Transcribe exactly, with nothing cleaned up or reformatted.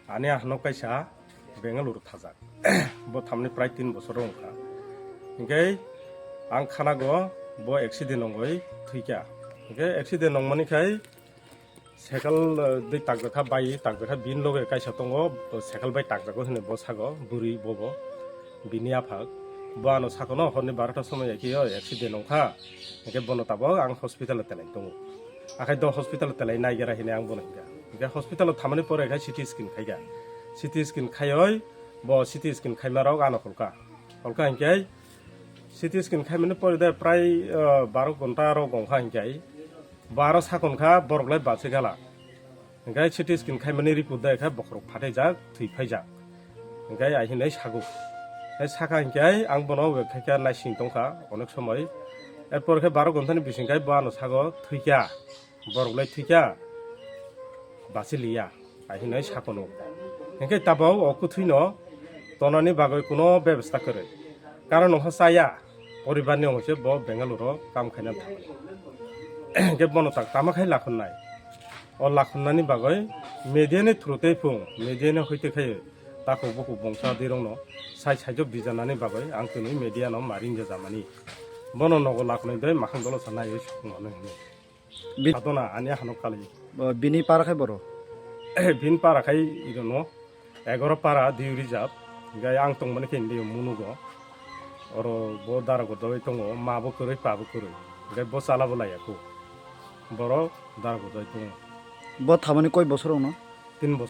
Ani ahano kaisa Bengaluru thajak. Bo thamni prai tin bosor wngkha. Hinkhe ang khanago bo accident wngwi thwikha. Hinkhe accident wngmani khai cycle, eh, dei takjakha, bai takjakha, bini loge kaisa tongo, cycle bai takjago hinwi bo sago, bwrwi bobo, bini aphak. Bo ano sakono horni barota somoi hai khe accident wngkha. Hinkhe bono tabok ang hospital-o telai tongo. Akhai do hospital-o telai naigera hinwi ang bono hinkha. Hinkhe hospital-o thamani pore khai C T scan khaikha. C T scan khaioi bo C T scan khaimarok ano holkha. Holkha hinkhe C T scan khaimani pore de prai, eh, baro ghonta rok wngkha hinkhe bo aro sakon kha borok lai bachigala. Hinkhe C T scan khaimani report de khe bokhorok phathaijak, thwi phaijak. Hinkhe ai hinwi sago. Hai sakha hinkhe ang bono wek khaikha naising tongkha onek somoi. Erpor khe baro ghontani bising khai bo ano sago thwikha. Borok lai thwikha. Bachiliya. Ai hinwi sakono. Hinkhe tabok o kwthwino tonani bagwi kuno bebasta kwrwi. Karon wngkha chaya. Poribarni wngkhe bo Bengaluru kam khaina thangmani. Hinkhe bono tak tama khai lakhonnai. O lakhunnani bagwi media ni through tei phung, media ni hoite khai takhuk bukhuk bongsa dirokno sai saijo bijanani bagwi ang tini media no maring jajamani. Bono nogo lakhnai doi makhang dolo sanai sukmano hwnwi. Bin- Adona ani hano kali. Bo bini para khai boro? Bin para khai irono egaro para diu rijab. Gai ang tongmani khe indi munugo. Oro bo dara godoi tongo, ma bo kwrwi, pa bo kwrwi. Gai bo chala bo laiya ko. Boro dara godoi tongo. Bo thamani koi bosor wngno? Tin bosor.